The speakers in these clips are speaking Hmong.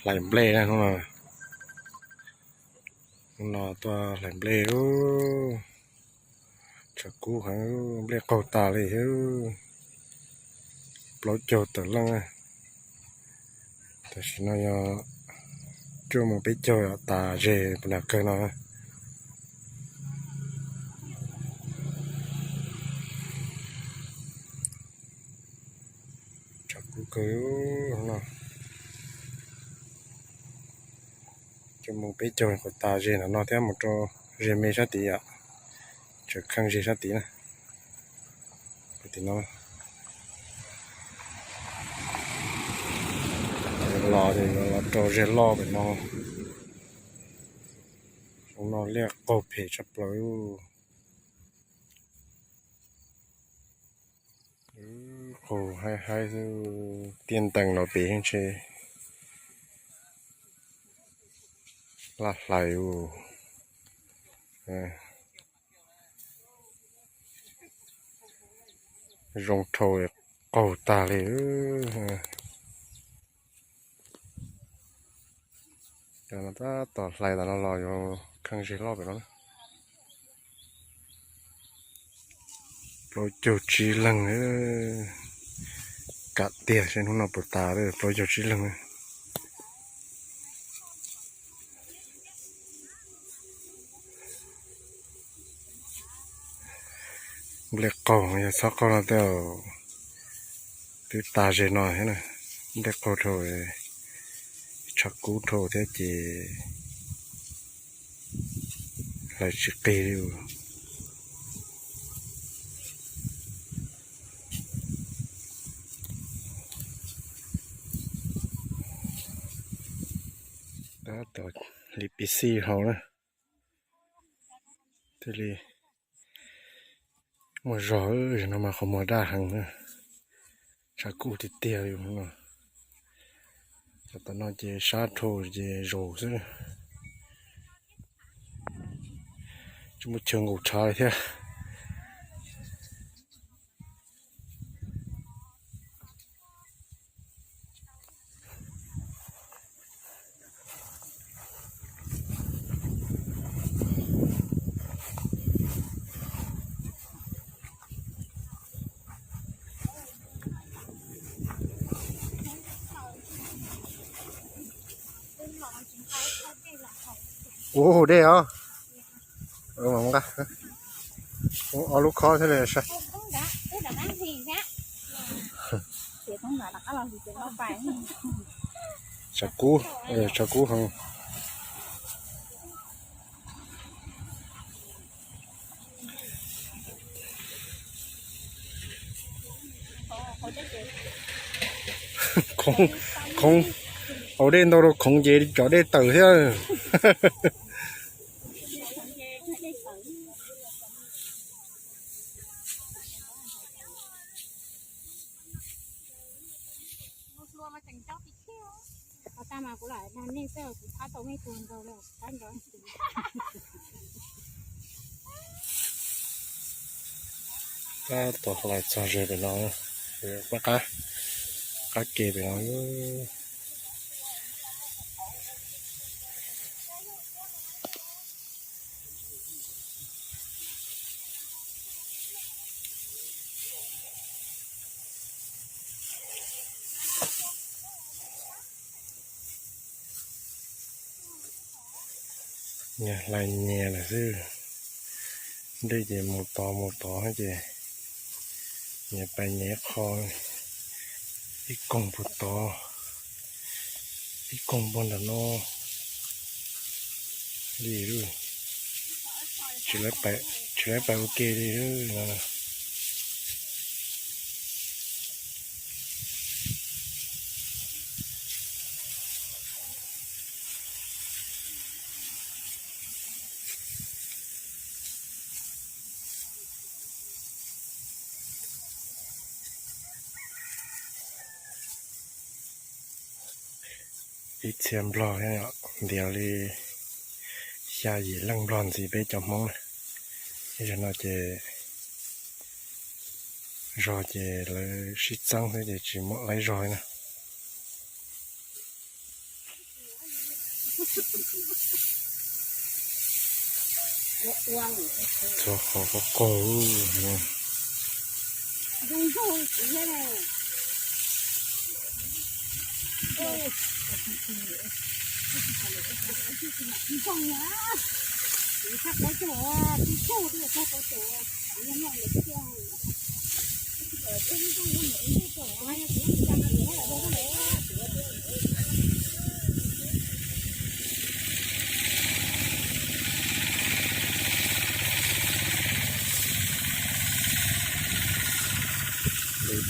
Hlais nplej na hnub no. Hnub no tuaj hlais nplej lub. Tshav kub heev, nplej qaug tas li thiab. Plaub caug tawm leej. Tam sim no yog cuaj moos peb caug tas ze puas nram kawg no. Tshav kub kawg no. Cuaj moos peb caug kom tas ze ntawm no thiab mus rau ze me sab tid yom. Tseem kheej ze sab tid na. Tim no los ces yuav los rau ze loj pem no. Xyoo no liaj qaug phem tshaj plaws. Qaug haib haib xwb, tiaj ntees los pem ntshe laj hlais. Zoo dhau, qaug tag li. Cov no tab tom hlais tas no los yuav kheej ze loj pem no. Plaub caug tsib leeg. Kam tiag seb hnub no puas tas, plaub caug tsib leeg. Nplej qaug, yog txhob qaug no tej twb tas ze no thiab na. Nplej qaug dhau, tshav kub dhau thiab ces hlais tsis qis li. Tab tom hliv pis xij hau na. Thiaj li muaj zog, no mas qhov muag daj heev na. Tshav kub tiag tiag li no. Cov tom no ces sab dhau ces zaus xwb. Tsis muaj chaw nqus tshav li thiab. Ua hauv dej os. Ob lub khob thiab li saib. Tshav kub, tshav kub heev. Khoov, khoov, hauv dej ntau rau khoov ces cov dej tawm thiab. Tab tom hlais txog ze pem no, qab, qab ke pem no. Nyias hlais nyias lawm xwb. Dej ces mus tod mus tod ces nyias pais nyias ib qho, ib koog puag tod, ib koog puag ntawm no li. Tsis, tsis lawv pais ua ke li no. Ib txhia nplog thiab, ntiav li xya yim leej nplog ntxiv peb cov Hmoob na. Ib zaug no ces zog ces lawv sib txeeb xwb ces tsis muaj laib zog li na. Txog qhov qaug qaug.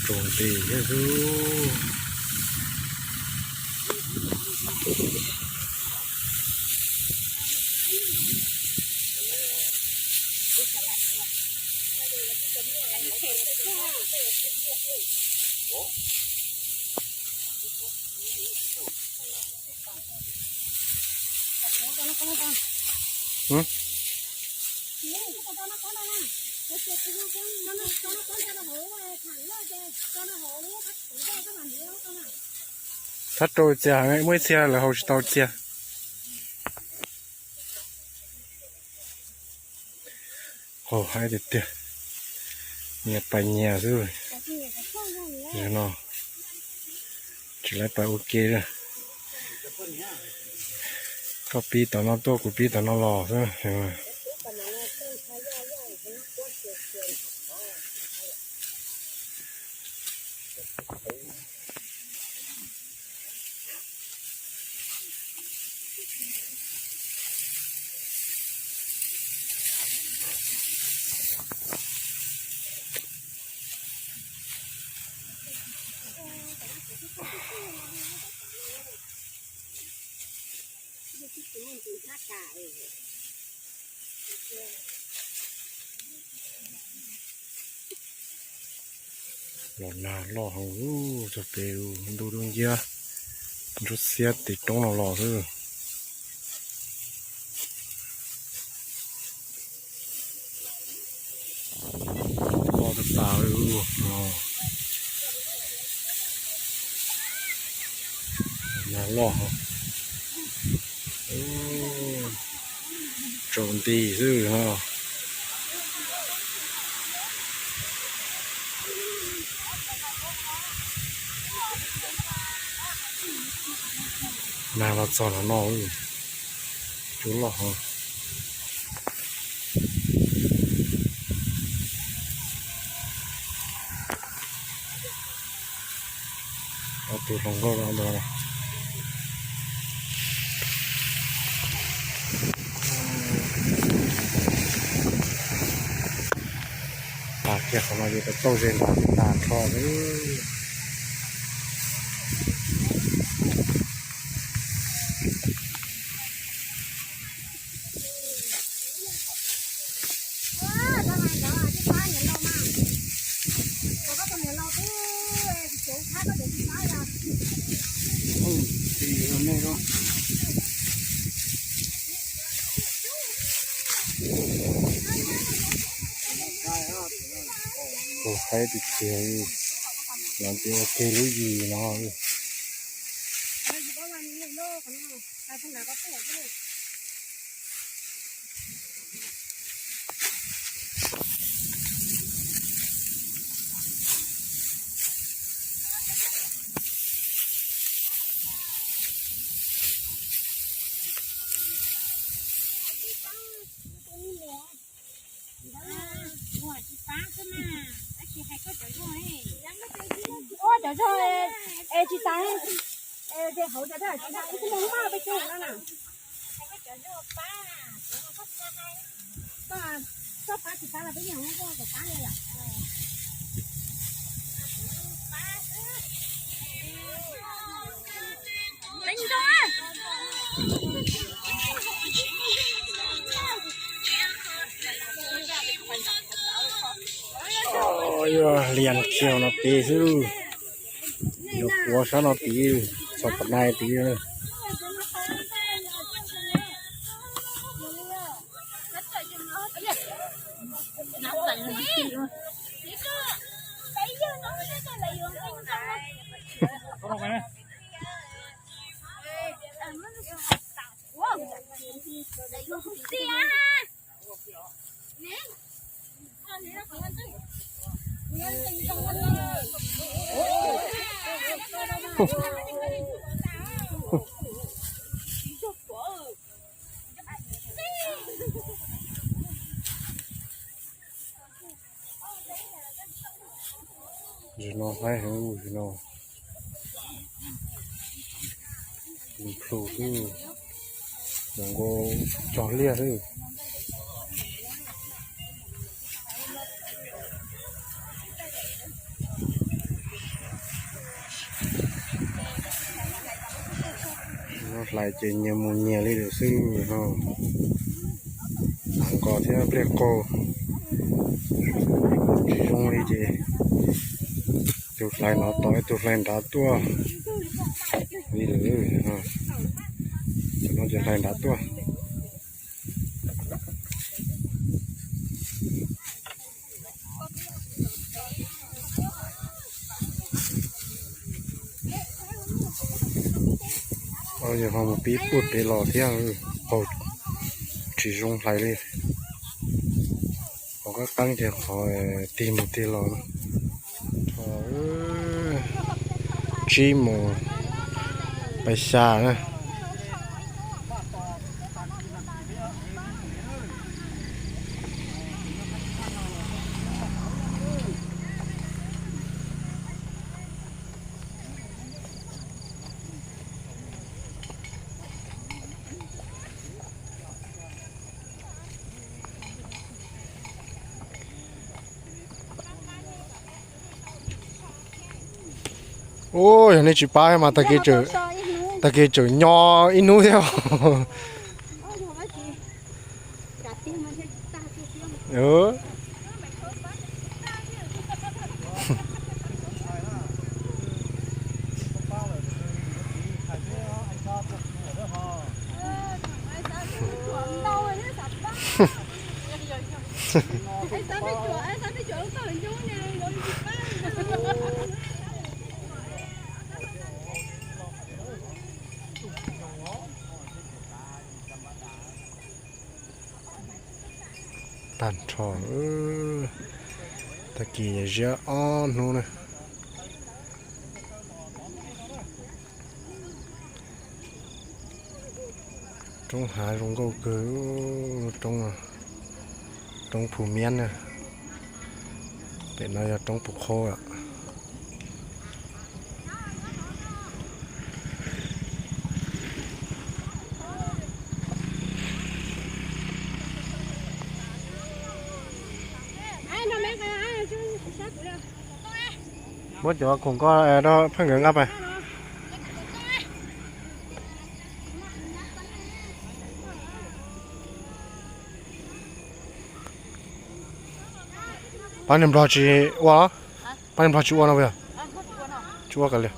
Tsaus nti thiab xwb. Thab rau txias, muaj ib txhia lawv haus tsis tau txias. Qaug haib tiag tiag, nyias pais nyias xwb. No tsis laib pais ua ke li. Koj pib tom no tuaj, kuv pib tom no los xwb. Los nag loj heev, txog pem ntuj dub nciab, ntsuab xiab tim roob no los xwb. Loj tas tas li. Nag loj heev. Tsaus nti xwb no. Nag los txog los no, cua loj heev. Ob tug hluas nkauj no ntag. Tag kiag qhov no ces tau tauj ze nrad tas nrho lawm. Tus haib tiag tiag, los nti ua ke lub yis no. Ua cov zog es tsis tas, es hauv cov dab tsis tas, ib tug maj peb cub no na. Koj pab tsis tas los peb yeej hauv koj kom pab li lawm. Yog lias kiag no pem xwb, yuav puav sab no tid, txog tom nai tid. Zaum no haib heev zaum no. Plhu xwb, zoo nkauj tshaj liaj xwb. Hlais ces nyias mus nyias li lawm xwb no. Hnav nkos thiab npliaj qaug, tsis zoo li ces tus hlais no tos ib tug hlais nrad tuaj li lawm. Cov no ces hlais nrad tuaj. Yog ho mus pib puag pem los thiab, qaug tsis zoo hlais li. Qhov qab qeeb ces qhov tig mus tig los no. Tsib mus pais xya na. Ua yog nej tsis pab mas tag kis tseem nyo ib hnub thiab. Tag nrho, tag kis ziab ob hnub na. Roob hav zoo nkauj kawg, roob, roob Phu Miab na. Pem no yog roob Phu Qhob. Muab cov khoom ko rau phaj nkawd nqa pais. Pab niag nplog tsis ua los? Pab niag nplog tsis ua no puas yog? Tsis ua kav liam.